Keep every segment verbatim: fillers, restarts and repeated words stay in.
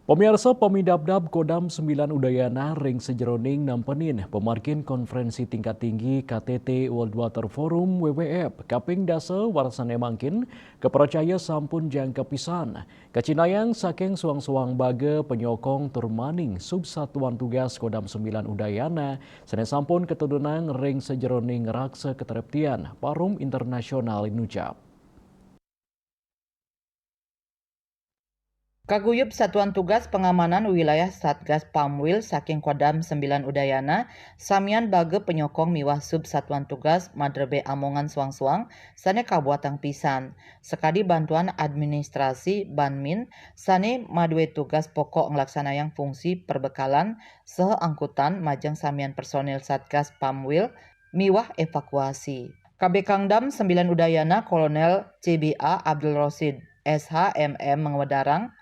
Pemirsa, Pemidabdab Kodam sembilan Udayana ring sajeroning nempenin pamargin konferensi tingkat tinggi K T T World Water Forum, W W F, kaping dasa warsané mangkin, kapracaya sampun jangkep pisan. Kacinayang saking suang-suang baga panyokong tur maning subsatuan tugas Kodam sembilan Udayana, sané sampun katudunang ring sajeroning raksa katreptian Parum Internasional inucap. Kaguyub Satuan Tugas Pengamanan Wilayah Satgas Pamwil saking Kodam sembilan Udayana, samian baga panyokong miwah subsatuan tugas madrebé amongan suang-suang sané kabuatang pisan, sakadi bantuan administrasi Banmin sané madué tugas pokok nglaksanayang fungsi perbekalan saha angkutan majeng samian personil Satgas Pamwil miwah evakuasi. Kabékangdam sembilan Udayana Kolonel C B A Abdul Rosid, S H M M, ngwedarang,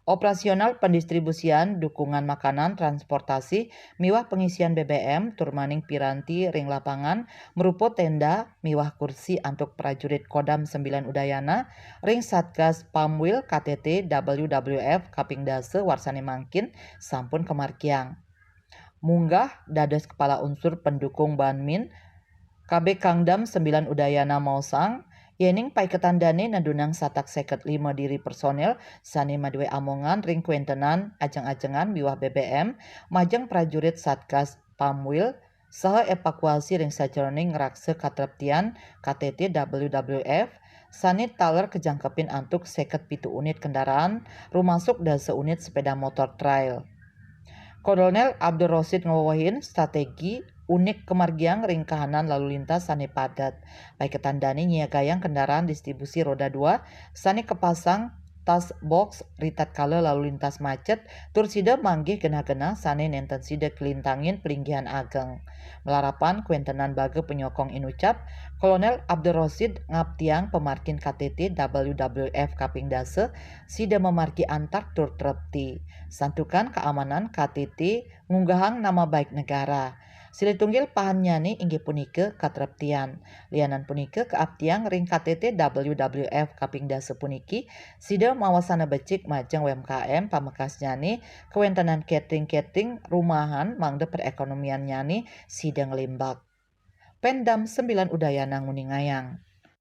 operasional pendistribusian dukungan makanan, transportasi, miwah pengisian B B M tur maning piranti ring lapangan marupa ténda miwah kursi antuk prajurit Kodam sembilan Udayana ring Satgas Pamwil K T T W W F kaping dasa warsané mangkin sampun kamargiang. Munggah dados kepala unsur pendukung Banmin, Kabékangdam sembilan Udayana maosang, yéning paiketan dané nedunang satak seket lima diri personil sané madué amongan ring kawéntenan ajeng-ajengan miwah B B M majeng prajurit Satgas Pamwil saha evakuasi ring sajeroning ngraksa katreptian K T T W W F sané taler kajangkepin antuk seket pitu unit kendaraan, rumasuk dasa unit sepéda motor trail. Kolonel Abdul Rosid ngwewehin strategi unik kamargiang ring kahanan lalu lintas sané padet. Paiketan dané nyiagayang kendaraan distribusi roda dua sané kapasang task box ritatkala lalu lintas macet, tur sida manggih genah-genah sané nénten sida kalintangin palinggihan ageng. Malarapan kawéntenan baga panyokong inucap, Kolonel Abdul Rosid ngaptiang pamargin K T T W W F kaping dasa, sida mamargi antar tur trepti. Santukan kaamanan K T T ngunggahang nama baik negara. Silih tunggil pahannyané inggih punika katreptian. Lianan punika, kaaptiang ring K T T W W F kaping dasa puniki, sida mawasana becik majeng U M K M pamekasnyané, kawéntenan catering-catering rumahan mangda perekonomiannyané sida nglimbak. Pemdam sembilan Udayana nguningayang.